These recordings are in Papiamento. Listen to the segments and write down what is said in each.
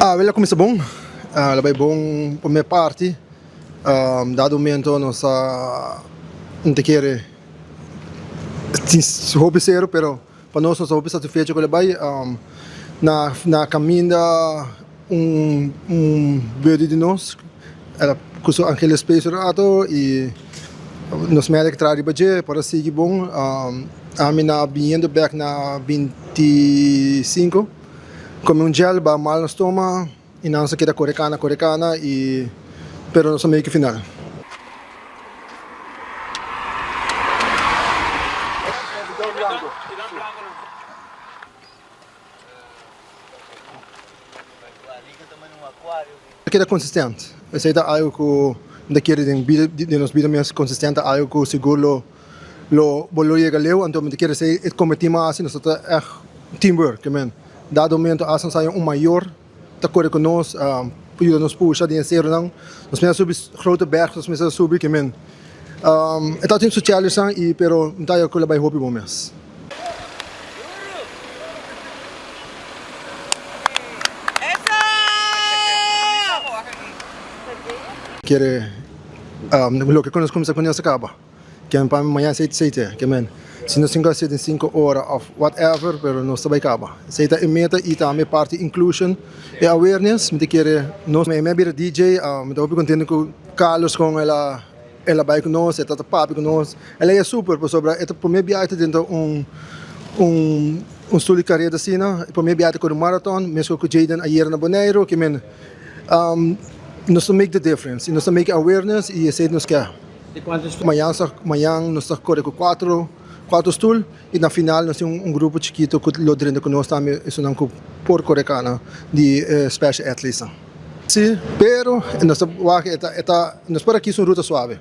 Awe a kuminsá bon, a bai bon promé parti, dado momento nos a no ta kere tin hopi sero pero pa nos nos ta hopi satisfecho ku el a bai. Na kaminda un buddy di nos el a kusa Angeles Space un rato y nos medic a traha riba dje por a sigui bon. Ami na biniendo bek na 25. Come un gel ba mal na stoma y nan sa keda core cana core cana y pero nos a make e final. Keda consistent esey ta algo cu mi ta kere den bida den nos bida mes consistent ta algo cu sigur lo Lo bo lo yega leu, anto mi ta kere esei e kometi mas hasi, nos ta ta ègt teamwork, ke men. Dado momento hasta nos haña un mayor ta kore ku nos, pa yuda nos pusha den e seronan. Nos mester a subi grote berg, nos mester a subi, ke men. E tabatin su challengenan i pero mi ta haña ku lo bai hopi bon mes. Kere loke ku nos kumsa ku nos a kaba. Ken pa mi mañana sei sei te ke men si nos tin ku hasi den sinku ora of whatever pero nos ta bai kaba esei ta e meta i tambe parti inclusion e awareness mi ta kere nos mi a bira DJ mi ta hopi kontento ku Carlos kon el a el a bai ku nos e ta ta papia ku nos el a e super pasobra e ta prome biaha e ta dentro un un un stul di kareda asina e prome biaha e ta kore un marathon meskos ku Jayden ayera na Boneiru ke men nos ta make the difference i nos ta make awareness i esei nos ke. Mañan sa mañan nos ta kore ku kuatro kuatro stul i na final nos tin un grupo chikito ku lo drenta ku nos tambe esunnan ku por kore kana di e special athletes nan. Si, pero nos ta wak e ta e ta nos por a kis un ruta suave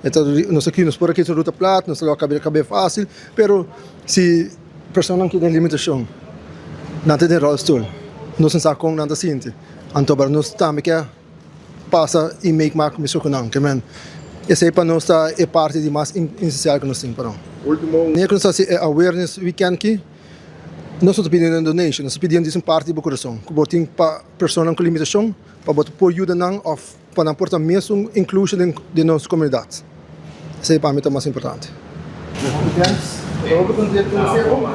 e ta nos a nos por a kis un ruta plat nos ta lo a kabe fácil pero si personanan ku tin limitashon nan ta den rolstoel nos no sa kon nan ta sinti anto nos tambe ke. Pasa y make mak miso cu nan. Ke men, esey pa nos ta e parti di mas esencial cu nos tin pa nan. Manera cu nos ta haci e awareness weekend ki, nos no ta pidiendo un donation, nos ta pidiendo djis un parti di bo curason cu bo tin pa personanan cu limitacion, pa bo ta por yuda nan of pa nan por ta mesun inclusion den nos comunidad. Esei pa mi ta mas importante. Hopi thanks. Ta hopi contento cu esei bo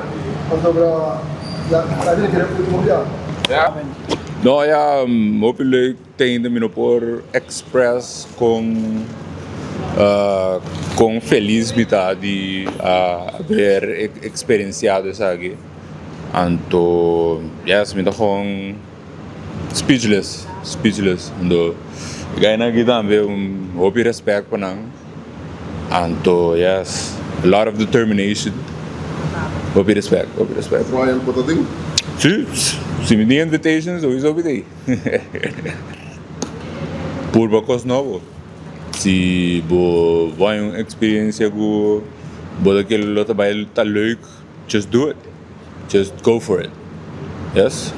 pasobra ya ta bira kere ultimo bia. No ya hopi leuk tende mi no por express con con feliz mi ta di haber experienciado esaki anto yes mi ta gewoon Speechless, speechless. Anto e gainan aki tambe un hopi respect pa nan. Anto yes, a lot of determination. Hopi respect, hopi respect. Brian por ta den? Si, si mi tin invitation sowieso mi ta ei. Purba kos nobo. Si bo bai un experiencia ku bo ta kere lo ta bai ta leuk, just do it. Just go for it. Yes.